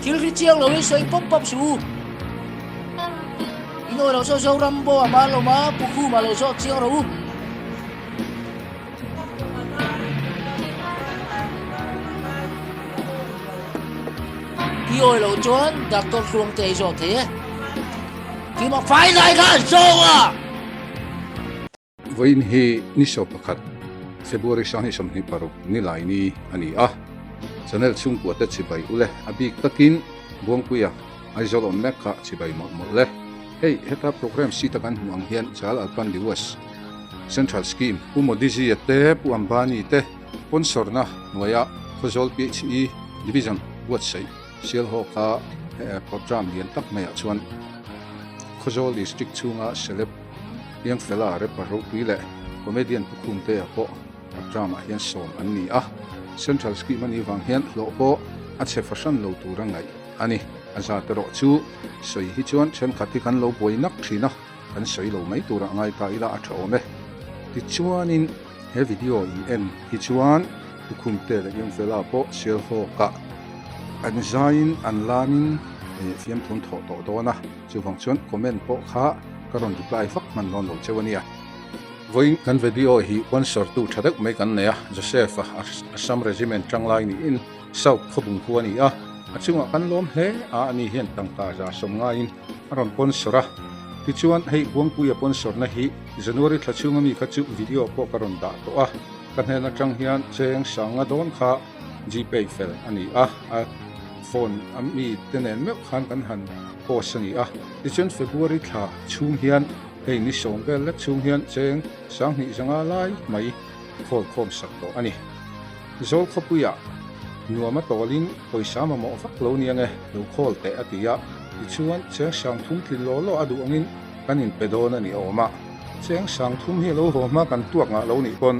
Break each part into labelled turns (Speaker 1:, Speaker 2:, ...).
Speaker 1: Thil hri chiang lo hi sawi pawp pawp suh u. In awi lo zawk Zoram bo a ma lo ma Pu Khuma lo zawk chiang rawh u. I awi loh chuan Doctor Hluangte i zawk thei e. Keimah fai lai kha an zawng a!
Speaker 2: Vawiin hi ni 11, February 2026 nilai ni a ni a. Channel chhungkua te chibai ule a bik takin Buangpuia Aizawl awm mek kha chibai mawlh mawlh le. Hei heta program sheet a kan hmuh ang hian Jal Alpan Diwas Central Scheme Pu Modiji-a te Pu Ambani te sponsor-na hnuaia Khawzawl PHE Division buatsaih Sialhawka program lian tak maiah chuan Khawzawl District chhunga celeb Piangfela rapper ropui leh comedian Pu Khumtea pawh programme-ah hian sawm an ni a, Central Scheme a nih vang hian hlawh pawh a chhe fahran lo tura ngaih a ni. A zat erawh chu sawi hi chuan thenkhat hi kan lo buai nak thin a, kan sawi lo mai turah ngai ta ila a tha awm e. Tichuanin he video in en hi chuan Pu Khumtea leh Piangfela pawh Sialhawkah an zaiin an lamin fiamthun thawh tawh dawn a. Chuvang chuan comment pawh kha ka rawn reply vak hman dawn lo cheu a nia. Vawiin kan video hi sponsor tu tha deuh mai kan nei a, Joseph a Assam Regiment tanglai niin South Khawbung khu a ni a, a chungah kan lawm hle a, ani hian tangka za sawm ngaiin a rawn sponsor a. Tichuan hei Buangpuia sponsor na hi January thla chhunga mi kha chu video pawh ka rawn dah tawh a, ka hnen atang hian cheng sanga dawn kha Gpay fel a ni a, a phone a mi te nen meuh khan kan han post a ni a. Tichuan February thla chhung hian hei ni sawm vel lek chhung hian cheng sanghnih zanga lai mai khawl khawm sak tawh a ni. Zawl khawpuiah nuam a tawlin pawisa mamawh vak lo nia nge lo khawl teh a ti a, tichuan cheng sang thum tlin law law a duh angin kan inpe dawn a ni awm a. Cheng sang thum hi a lo haw hma kan tuak ngah lo nih pawn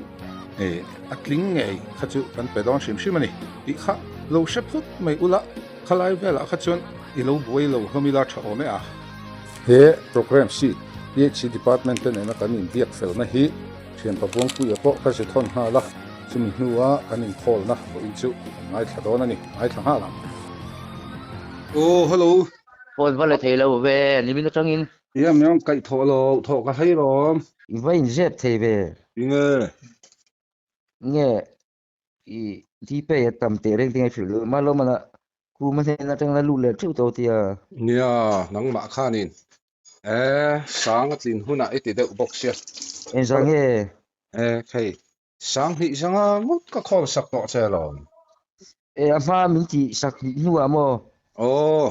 Speaker 2: A tling ngei kha chu kan pe dawn hrim hrim a ni tih kha lo hre phut mai ula, khalai velah kha chuan i lo buai lo hlawm ila tha awm e a. He program sheet PHC department te nena kan inbiak felna hi thianpa Buangpuia pawh ka zia thawn nghal a, chumi hnua kan inkhawlna vawiin chu kan ngaithla dawn a ni, ngaithla nghal ang.
Speaker 3: Aw hello.
Speaker 1: Phone va la thei lo ve, nimin atangin.
Speaker 3: Ia miang kaih thawh lo, thawh ka hlei lawm.
Speaker 1: I va inzep thei ve.
Speaker 3: Tinge?
Speaker 1: Nge i Gpay a tam teh reng tinge hrilh duh mah lo mana Khuma hnen atang la lut leh theuh tawh tia.
Speaker 3: Nia, nangmah khanin e sang a tlin hunah i ti deuh bawk sia.
Speaker 1: Engzah nge?
Speaker 3: E khei, sang hnih zanga ngawt ka khawl sak tawh che alawm.
Speaker 1: E a hma min tih sak hnih hnuah maw?
Speaker 3: Aw.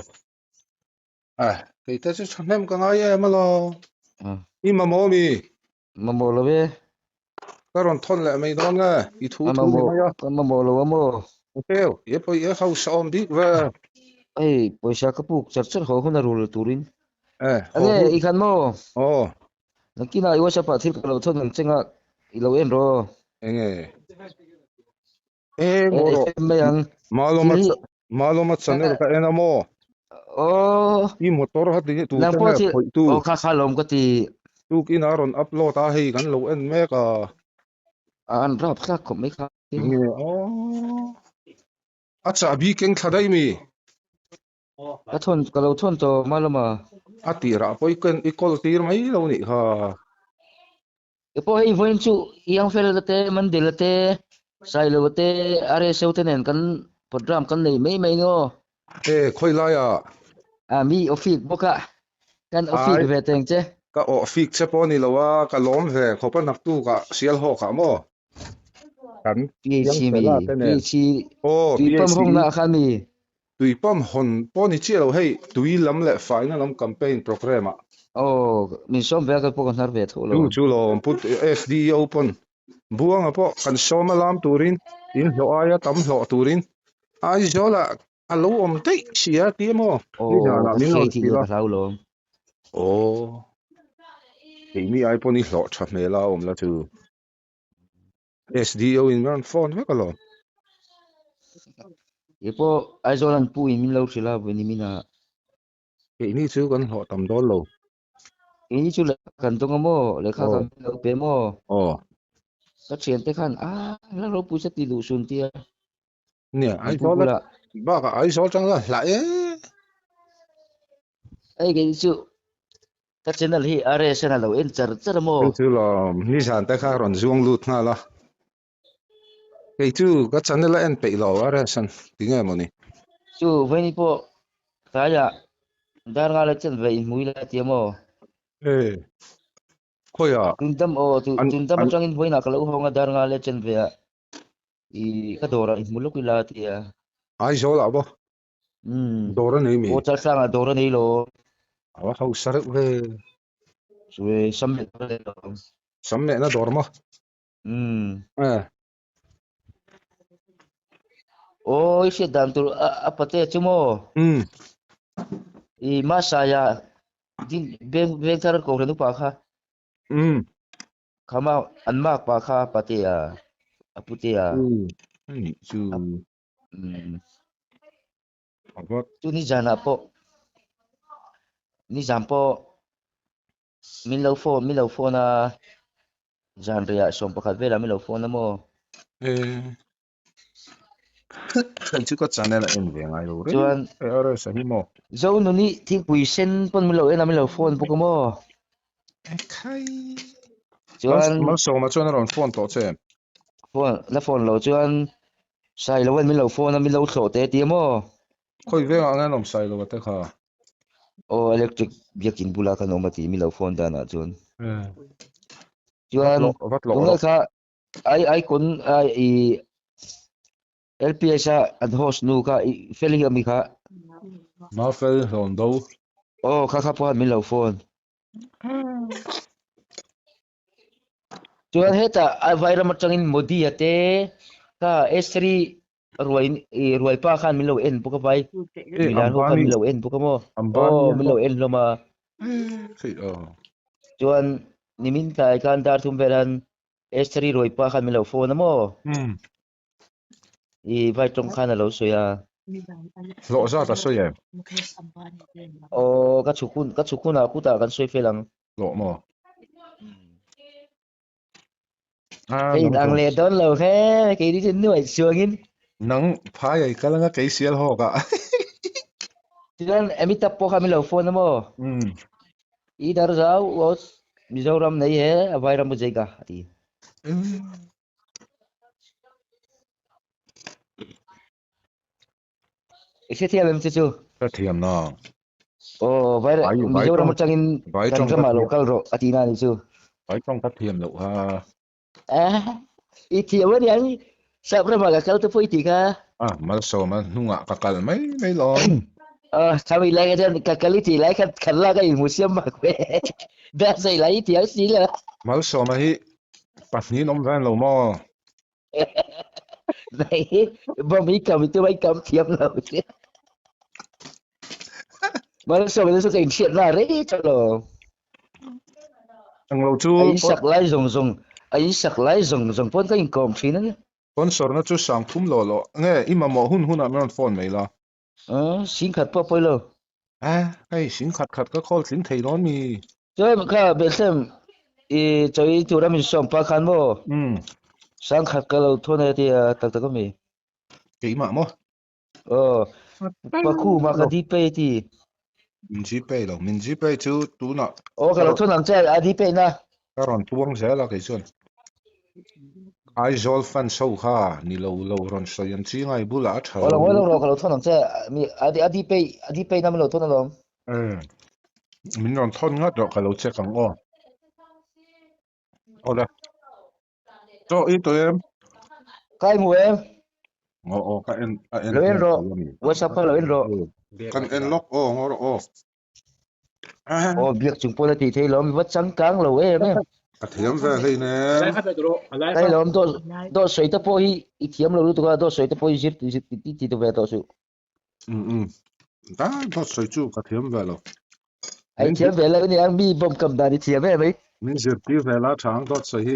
Speaker 3: Eh, kei te chu thahnem ka ngai em alawm. I mamawh mi?
Speaker 1: Mamawh lo e.
Speaker 3: Ka rawn thawn leh mai dawn nge, i thu thu ni mai a.
Speaker 1: Ka mamawh lo a maw?
Speaker 3: Heu, i pawi e hausa awm bik ve.
Speaker 1: Hei, pawisa ka puk char char haw hun a rul turin.
Speaker 3: Eh, haw
Speaker 1: Enge,
Speaker 3: hun.
Speaker 1: i khan maw?
Speaker 3: Aw.
Speaker 1: Nakinah i WhatsApp ah thil ka lo thawn ang cheng a, i lo en rawh.
Speaker 3: Enge? Eng
Speaker 1: Eh,
Speaker 3: rawh.
Speaker 1: mai ang.
Speaker 3: Malawma Malawma channel ka en a maw?
Speaker 1: Aw.
Speaker 3: I motor kha ti tu
Speaker 1: Nang
Speaker 3: te
Speaker 1: pawh
Speaker 3: nge
Speaker 1: chi
Speaker 3: khawih tu?
Speaker 1: Aw kha kha lawm ka ti.
Speaker 3: Tukin a rawn upload a hei kan lo en mek a.
Speaker 1: A an rap thlak khawp mai kha.
Speaker 3: Nge aw. A chahbi keng thla daih mi?
Speaker 1: Ka thawn ka lo thawn tawh Malawma.
Speaker 3: A tirah pawh i ken i kawl tir mai lo nih kha.
Speaker 1: Ke pawh hei vawiin chu Iangfela te, Mandela te, Sailova te, RSO te nen kan program kan nei mai mai nia aw.
Speaker 3: E, khawi laiah?
Speaker 1: A, mi awfik bawk a, kan awfik ve teng che.
Speaker 3: Ka awfik che pawh a ni lo a, ka lawm ve khawp a naktukah Sialhawkah maw? Kan Iangfela te nen.
Speaker 1: PHC, Tuipam hawngna kha mi?
Speaker 3: Tuipam hawn pawh ni chiah lo hei, tui lam leh faina lam campaign programme ah.
Speaker 1: Aw, min sawm ve a kal pawh ka hnar ve tho lo.
Speaker 3: Chu chu lawm put SDO pawn Buanga pawh kan sawm a lam turin in hlawh aia tam hlawh turin Aizawl ah a lo awm daih si a ti emaw
Speaker 1: Aw, ka thei tih ka hlau lawm.
Speaker 3: Aw, keini ai pawn i hlawh tha hmel a awm la chu. SDO in rawn phone vek alawm.
Speaker 1: Kei pawh Aizawl an pu in min lo hrilh a vawiin min a.
Speaker 3: Keini chu kan hlawh tam dawn lo.
Speaker 1: Keini chu lehkha kan dawng a maw? Lehkha kan lo pe maw?
Speaker 3: Aw.
Speaker 1: Ka thiante khan a la ropui sa ti duh sun tia.
Speaker 3: Nia Aizawl Bakah Aizawl tang chuan hlah e.
Speaker 1: Hei kei chu ka channel hi RS an a lo en char char a maw?
Speaker 3: Chu chu lawm nizan te kha rawn zuang lut nghal a. Kei chu ka channel a en peih lo RS an tinge maw ni?
Speaker 1: Chu vawiin pawh tlaiah dar nga la chen ve inhmui la tia maw?
Speaker 3: E khawiah
Speaker 1: Tundam aw tundam atangin vawiinah ka lo hawng a dar nga la chen ve ah i ka dawrah inhmu lawk ila tia.
Speaker 3: Aizawl ah maw?
Speaker 1: Umm.
Speaker 3: Dawr a nei mi?
Speaker 1: Aw Chaltlangah dawr a nei lo.
Speaker 3: A va hausa reuh ve.
Speaker 1: Chu e sam leh dawr a nei lo.
Speaker 3: Sam lehna dawr maw?
Speaker 1: Umm.
Speaker 3: Eh.
Speaker 1: Aw i hriat dan tur a pate chu maw?
Speaker 3: Umm.
Speaker 1: I Masaia din veng vengthar kohhran upa kha.
Speaker 3: Umm.
Speaker 1: Khama an mak pa kha patea a putea.
Speaker 3: Umm. Ani chu.
Speaker 1: Umm.
Speaker 3: A va.
Speaker 1: Chu nizanah pawh nizan pawh min lo phone min lo phone a zanriah 11 velah min lo phone a maw?
Speaker 3: Eh. Hei chu ka channel a en ve ngai lo reng.
Speaker 1: Chuan
Speaker 3: RS a hi maw?
Speaker 1: Zonuni thingpui sen pawn min lo en a min lo phone bawk a maw?
Speaker 3: Ekhai.
Speaker 1: Chuan
Speaker 3: Malsawma chuan a rawn phone tawh che em?
Speaker 1: Phone la phone lo chuan Sailova'n min lo phone a min lo thlawh teh tia maw?
Speaker 3: Khawi vengah nge an awm Sailova te kha?
Speaker 1: Aw electric biakin bula khan awm a ti min lo phone danah chuan. Chuan tunge kha ai icon ai i LPS a an host nu kha i fel hi ami kha?
Speaker 3: Mafel Hlawndo.
Speaker 1: Aw kha kha pawh min lo phone. Chuan hetah a vairam atangin Modi-a te kha Esri ruai ruai pa khan min lo en bawk a vai milar ho khan min lo en bawk a maw aw min lo en hlawm a chuan nimin tlai khan dar thum vel han Esri ruai pa khan min lo phone a maw i vai tawng khan a lo sawi a
Speaker 3: hlawh zat a sawi em
Speaker 1: aw ka chhuk hun ka chhuk hunah kutah kan sawi fel ang
Speaker 3: hlawh maw
Speaker 1: Ka in ang leh dawn lo he kei ni chu nuaih chuangin
Speaker 3: nang phai ai kal anga kei sial hawk ah
Speaker 1: chuan Amitabh pawh kha min lo phone a maw i dar zau was Mizoram nei he a vairam u jaiga a ti I hrethiam em che chu?
Speaker 3: Hrethiam na.
Speaker 1: Aw, vai Mizoram atangin kan ramah lo kal rawh a tih na ni chu.
Speaker 3: Vai tawng ka thiam loh ha.
Speaker 1: I thiam a niang, sap ramah ka kal te pawh i tih kha.
Speaker 3: Ah, Malsawma hnungah ka kal mai mai lawm.
Speaker 1: Ah, khami lai kha chuan ka kal i tih lai khan khan lak a inhmu siam bak ve. Dance lai i thiam si lo.
Speaker 3: Malsawma hi pahnihin awm ven lo maw?
Speaker 1: Nei bom hi kam tu mai kam thiam lo che. Malsawma chu ka inhriat na rei tawh lo.
Speaker 3: Ang lo chu
Speaker 1: A insak lai zawng zawng, a insak lai zawng zawng pawn ka inkawm thin a ni.
Speaker 3: Sponsor na chu sang thum lo lo. Nge i mamawh hun hunah min rawn phone mai la.
Speaker 1: Aw, sing khat pawh pawi lo.
Speaker 3: A, hei sing khat khat ka call tling thei dawn mi.
Speaker 1: Chuan kha Bethlehem i chawi tura min sawm pa khan maw?
Speaker 3: Umm.
Speaker 1: Sang khat ka lo thawn e tia tak tak a mi.
Speaker 3: Keimah maw?
Speaker 1: Aw, Pakhu mah ka Gpay ti.
Speaker 3: Min Gpay lo, min Gpay chu tunah.
Speaker 1: Aw ka lo thawn ang che a Gpay na.
Speaker 3: Ka rawn tuang zel a kei chuan. Aizawl fans ho kha ni lo lo rawn sawi an chi ngai bulah a tha
Speaker 1: lo. Aw lo ngawi lo rawh ka lo thawn ang che mi a Gpay a Gpay na min lo thawn alawm.
Speaker 3: Umm min rawn thawn ngat rawh ka lo check ang aw. Awle. Chaw i tawh em?
Speaker 1: Ka i hmu em?
Speaker 3: Aw aw ka en a en
Speaker 1: Lo en rawh. WhatsApp kha lo en rawh.
Speaker 3: Kan en lawk aw ngaw rawh aw.
Speaker 1: Aw biak chung pawn a tih thei lawm va changkang lo em em.
Speaker 3: A thiam ve hlei nen.
Speaker 1: Kai lawm dawt dawt sawi te pawh hi i thiam lo lutuk a dawt sawi te pawh hi zir ti ti ve tawh suh.
Speaker 3: Um um. Ta dawt sawi chu ka thiam ve lo.
Speaker 1: Ai thiam ve lo ni ang mi bawm kam dan i thiam em ei.
Speaker 3: Min zirtir ve la tha ang dawt sawi hi.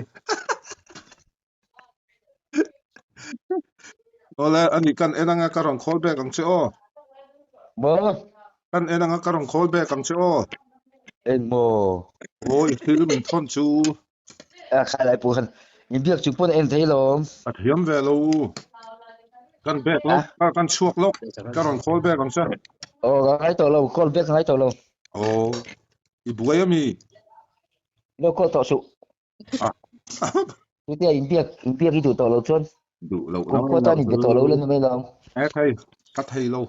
Speaker 3: Awle ani kan en anga ka rawn call back ang che aw.
Speaker 1: Maw?
Speaker 3: Kan en anga ka rawn call back ang che aw.
Speaker 1: Eng maw?
Speaker 3: Aw i thil min thawn chu.
Speaker 1: A khai lai pawh khan min biak chung pawn a en thei lawm.
Speaker 3: A thiam ve lo. Kan back lawk, a kan chhuak lawk, ka rawn call back ang che.
Speaker 1: Aw ka ngai tawh lo, call back ka ngai tawh lo.
Speaker 3: Aw, i buai ami?
Speaker 1: Lo call tawh suh. Chutia inbiak, inbiak i duh tawh lo chuan.
Speaker 3: Duh loh
Speaker 1: Kum khua tan inbe tawh lo la ni mai lo.
Speaker 3: E thei, ka thei lo.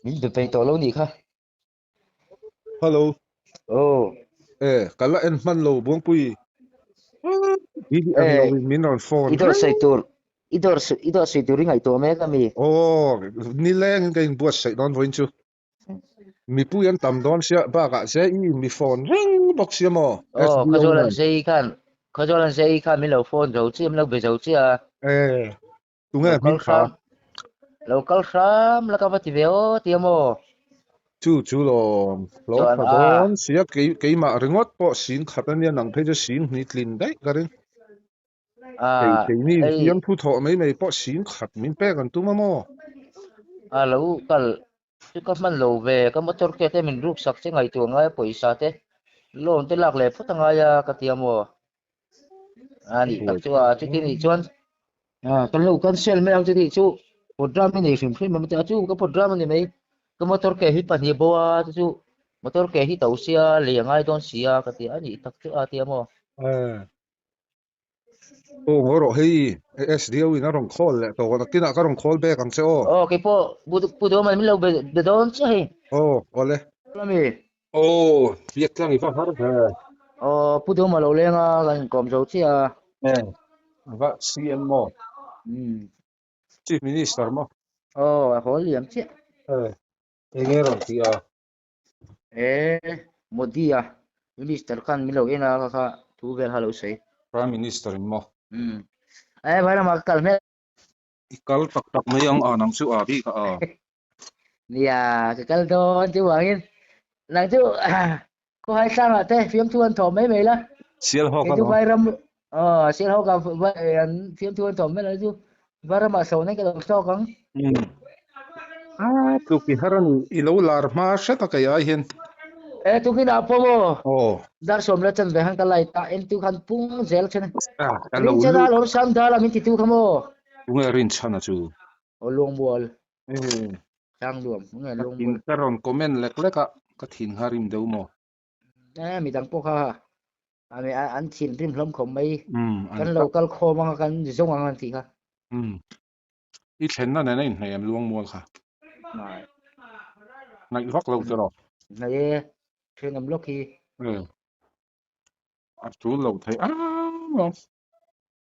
Speaker 1: Min be peih tawh lo nih kha.
Speaker 3: Hello.
Speaker 1: Aw.
Speaker 3: E, ka la en hman lo Buangpui.
Speaker 1: E,
Speaker 3: min rawn phone.
Speaker 1: I dawr sawi tur, i dawr i dawr sawi tur i ngaihtuah mek ami?
Speaker 3: Aw, nileng in ka inbuatsaih dawn vawiin chu. Mipui an tam dawn sia, bakah che i mi phone reng bawk sia maw?
Speaker 1: Aw, Khawzawl an zei khan, Khawzawl an zei khan min lo phone zo chiah, min lo be zo chiah a.
Speaker 3: E, tunge hming kha?
Speaker 1: Lo kal hram la ka va ti ve aw tia maw?
Speaker 3: Chu chu lawm, lo tha dawn sia, keimah ringawt pawh sing khat ania, nang phei chu sing hnih tlin daih ka ring. Thei thei ni fiam thu thawh mai mai pawh sing khat min pek an tum a maw?
Speaker 1: A lo kal chu ka hman lo ve, ka motor ke te min ruk sak che ngaihtuah ngai a pawisa te loan te lak leh phawt a ngai a ka ti a maw? A nih tak chu a, chuti nih chuan kan lo cancel mai ang chuti chu program i nei hrim hrim a chu ka program a ni mai, ka motor ke hi pahnih bo a chu chu motor ke hi to sia lei a ngai dawn si a ka ti a nih tak chu a ti a maw?
Speaker 3: Aw ngaw rawh hei SDO in a rawn call leh tawh nakinah ka rawn call back ang che aw.
Speaker 1: Aw keipawh Pu Duhawma min lo be dawn chiah hei.
Speaker 3: Aw awle.
Speaker 1: Lami.
Speaker 3: Aw biak tlang i va har ve.
Speaker 1: Aw Pu Duhawma lo leng a kan inkawm zo chiah a.
Speaker 3: E va CM maw?
Speaker 1: Umm.
Speaker 3: Chief Minister maw?
Speaker 1: Aw a hawl liam chiah.
Speaker 3: E enge rawn tih a?
Speaker 1: E, Modi a, Minister khan min lo en a, kha kha thu vel kha lo sawi.
Speaker 3: Prime Minister in maw?
Speaker 1: Umm. E, vai lamah ka kal hmel.
Speaker 3: I kal tak tak mai ang a, nang chu a bik a.
Speaker 1: Nia, ka kal dawn chu vangin nang chu khawhai tlangah te fiamthu an thawh mai mai la.
Speaker 3: Sialhawk
Speaker 1: a lawm. Vairam, aw, Sialhawk ah an fiamthu an thawh mai la chu Vairamah sawhna ka lo tawk ang.
Speaker 3: Umm. A tluk i har a ni. I lo lar hma hret a kei ai hian.
Speaker 1: E tukin ah pawh maw?
Speaker 3: Aw.
Speaker 1: Dar sawm la chan ve khan ka light a en tu khan pung zel chen.
Speaker 3: A ka lo
Speaker 1: Rinchhan a lo sam dal a min ti tu kha maw?
Speaker 3: Tunge Rinchhan a chu?
Speaker 1: Aw Luangmual.
Speaker 3: E.
Speaker 1: Tlangluam. Tunge Luangmual.
Speaker 3: Ka rawn comment lek lek a ka thin kha rim deuh maw?
Speaker 1: E midang pawh kha an thinrim hlawm khawp mai. Kan lo kal khawm anga kan zawng ang an tih kha.
Speaker 3: I thlenna nen a inhnaih em Luangmual kha? Hnaih vak lo tiraw?
Speaker 1: Hnaih e, thenawm lawk hi.
Speaker 3: E, a tul lo thei ang ang.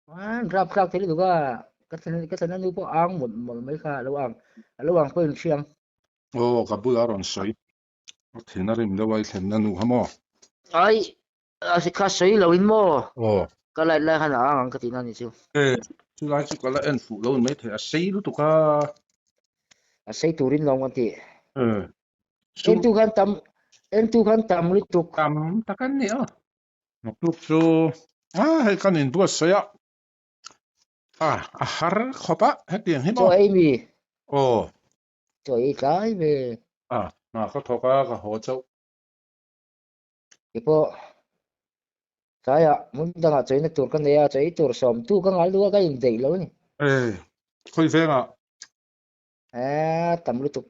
Speaker 1: An rap thlak thei lutuk a, ka thlen ka thlenna nu pawh ang mawlh mawlh mai kha a lo ang, a lo ang pawhin hria ang.
Speaker 3: Aw, ka bula rawn sawi. A thin a rim deuh a i thlenna nu kha maw?
Speaker 1: Ai, a si kha sawi lo in maw?
Speaker 3: Aw.
Speaker 1: Ka light lai khan a ang ang ka tihna a ni chu.
Speaker 3: E, chulai chu ka la en fuh lo in maithei, a sei lutuk a.
Speaker 1: A sei turin lawm kan ti.
Speaker 3: E.
Speaker 1: Entu khan tam, entu khan tam lutuk.
Speaker 3: Tam tak an ni a. Naktuk chu a hei kan inbuatsaih a, a a har khawp a hetiang hi maw?
Speaker 1: Chaw ei mi?
Speaker 3: Aw.
Speaker 1: Chaw ei tlai ve.
Speaker 3: A, hna ka thawk a, ka haw chauh.
Speaker 1: Keipawh tlaiah hmun dangah chawina tur ka nei a, chaw ei tur sawmtu ka ngal duh a, ka indeih lo a ni.
Speaker 3: E, khawi vengah?
Speaker 1: E, tam lutuk.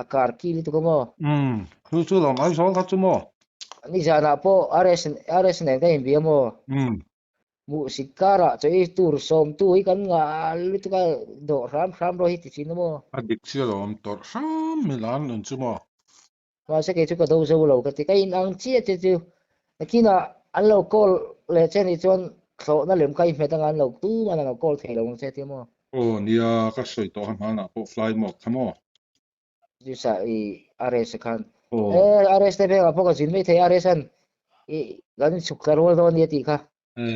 Speaker 1: A kar ki lutuk a maw?
Speaker 3: Umm, chu chu lawm Aizawl kha chu maw?
Speaker 1: Nizanah pawh RS RS nen ka inbia maw?
Speaker 3: Umm.
Speaker 1: Hmuhsit karah chaw ei tur sawmtu hi kan ngah lutuk a, dawh hram hram rawh hi ti thin a maw?
Speaker 3: A dik chiah lo awm tawrh hram milan nun chu maw?
Speaker 1: Mahse kei chu ka do zo lo ka ti, ka in ang chiah che chu nakinah an lo call leh che nih chuan thlawhna lem kha i hmet anga an lo tuman an lo call thei lo ang che tia maw?
Speaker 3: Aw nia ka sawi tawh a hmanah pawh fly mode kha maw?
Speaker 1: Chu i RS khan e RS te vengah pawh ka zin mai thei RS an i kan inchhuk tla rual dawn nia tih kha.
Speaker 3: E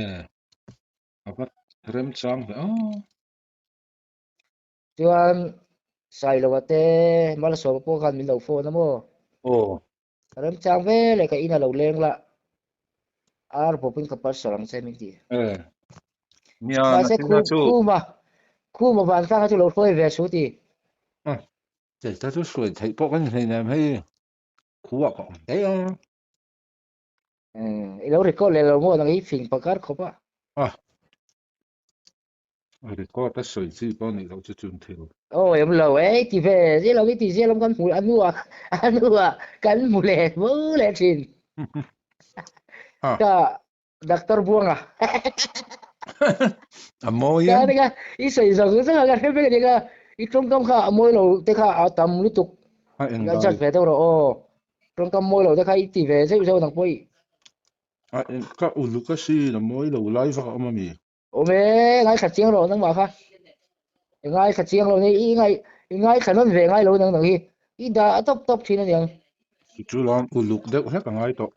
Speaker 3: a va remchang hle a.
Speaker 1: Chuan Sailova te Malsawma pawh khan min lo phone a maw?
Speaker 3: Aw.
Speaker 1: Remchang ve leh ka in a lo leng la ar bawpin ka parcel ang che min ti.
Speaker 3: E. Nia
Speaker 1: Mahse
Speaker 3: nakin a chu.
Speaker 1: Khuma Khuma vantlang kha chu lo hruai ve su ti.
Speaker 3: Delta chu hruai theih pawh kan inhlei nem hei khuah ka awm daih a.
Speaker 1: I lo record leh lo maw nang hi fing pakar khawp a.
Speaker 3: A.
Speaker 2: Record a sawi chi pawh nih loh chu chun thil.
Speaker 1: Aw em lo e ti ve zia lo i ti zia lo kan hmu a hnuah a hnuah kan hmu leh hmu leh thin. Ka Doctor Buanga.
Speaker 2: A mawi em?
Speaker 1: Ka i sawi zawng zawng a ka hre vek a ni ka i tawngkam kha a mawi lo te kha a tam lutuk.
Speaker 2: A eng
Speaker 1: dai. Judge ve deuh rawh aw. Tawngkam mawi lo te kha i ti ve zeuh zeuh nang pawh i.
Speaker 2: A eng ka uluk a sin a mawi lo lai vak a awm a mi.
Speaker 1: Awm e, ngaithla chiang lo nangmah kha. I ngaithla chiang lo ni, i ngai i ngaithla nawn ve ngai lo nang nang hi. I dah a tawp tawp thin a niang.
Speaker 2: Chu lam uluk deuh hlek a ngai tawh.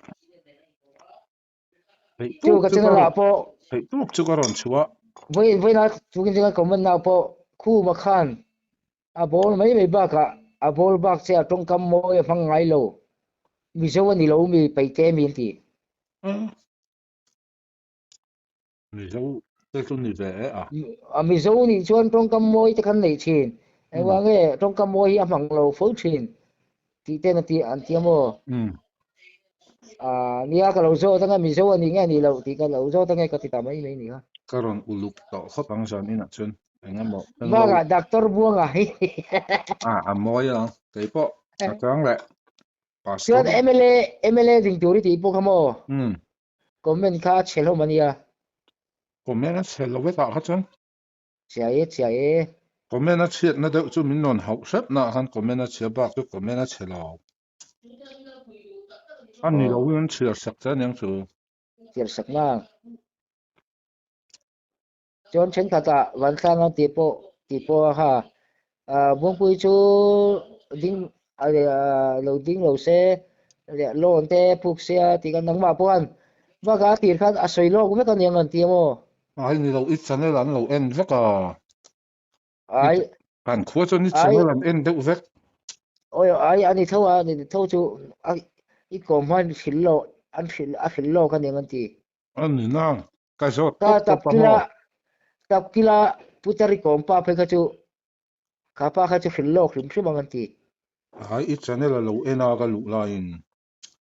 Speaker 2: Theih
Speaker 1: Chu
Speaker 2: tawp
Speaker 1: ka
Speaker 2: chu ka
Speaker 1: channel ah
Speaker 2: rawn
Speaker 1: pawh
Speaker 2: theih tawp chu ka rawn chhuah.
Speaker 1: Vawi vawiin a tukin zinga comment na pawh Khuma khan a ball mai mai bakah a ball bak che a tawngkam mawi a hmang ngai lo. Mizo a ni lo mi Paite mi an ti.
Speaker 2: Mizo te chu ni ve e a.
Speaker 1: A Mizo nih chuan tawngkam mawi te khan nei thin. Engvang nge tawngkam mawi hi a hmang lo fo thin tih ten a ti an ti a maw? A nia ka lo zawt anga Mizo a nih nge a nih loh tih ka lo zawt ange ka ti ta mai mai ni kha.
Speaker 2: Ka rawn uluk tawh khawp ang zan inah chuan eng emaw
Speaker 1: kan lo. Bakah Doctor Buanga hi.
Speaker 2: A a mawi ang keipawh a chang leh Pastor.
Speaker 1: Chuan mla mla ding tur i tih pawh kha maw? Comment kha a chhe hlawm a nia.
Speaker 2: Comment a chhe lo vekah kha chuan.
Speaker 1: Chhia e, chhia e.
Speaker 2: Comment a chhiatna deuh chu min rawn hauh hrep naah khan comment a chhia bak chu comment a chhe lo. A ni lo in an chhiar sak che aniang chu.
Speaker 1: Chhiar sak na. Chuan thenkhatah Vantlanga tih pawh tih pawh a ha. Buangpui chu ding lo ding lo se leh loan te phuk sia tih khan nangmah pawh khan bakah a tir khan a sawi lawk vek aniang an ti a maw?
Speaker 2: Ai ni lo i channel an lo en vek a.
Speaker 1: Ai.
Speaker 2: Kan khua chuan i channel an en deuh vek.
Speaker 1: Awi ai ani tho a ni tho chu i kawm hman hrilh lo an hrilh a hrilh lawk aniang an ti.
Speaker 2: A ni nang ka zawt tawp tawp a maw?
Speaker 1: Tap kila putar i kawm pa phei kha chu kha pa kha chu hrilh lawk hrim hrim ang an ti.
Speaker 2: Ai i channel a lo en a ka luh laiin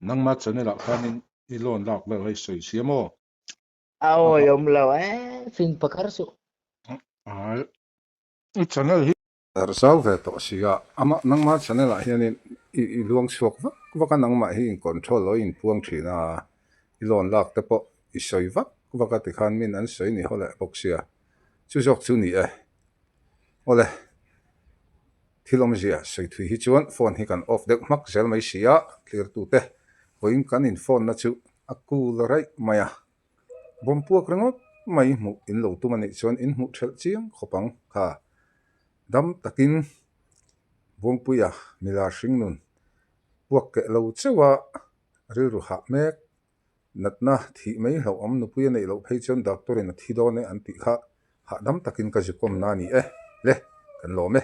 Speaker 2: nangma channel ah khanin i loan lak vel kha i sawi sia maw?
Speaker 1: A awi awm lo e fing pakar suh.
Speaker 2: Ai i channel hi Dar zau ve tawh si a, amah nangma channel ah hianin i i luang chhuak vak vak a, nangmah hi in control lo in puang thin a, i loan lak te pawh i sawi vak vak a tikhan min an sawi ni haw leh bawk sia, chu zawk chu ni e. Awle, thil awmzia sawi thui hi chuan phone hi kan off deuh hmak zel mai si a, clear tute vawiin kan in phone na chu a cool raih mai a, Bawm puak ringawt mai hmuh in lo tum a nih chuan in hmuh thelh chiang khawp ang kha. Dam takin Buangpuia milar hringnun puak keh lo chauh a rilru hah mek natna thih mai hlauhawm nupui a neih loh phei chuan doctor in a thi dawn e an tih kha hahdam takin ka zukawmna a ni e le kan lawm e.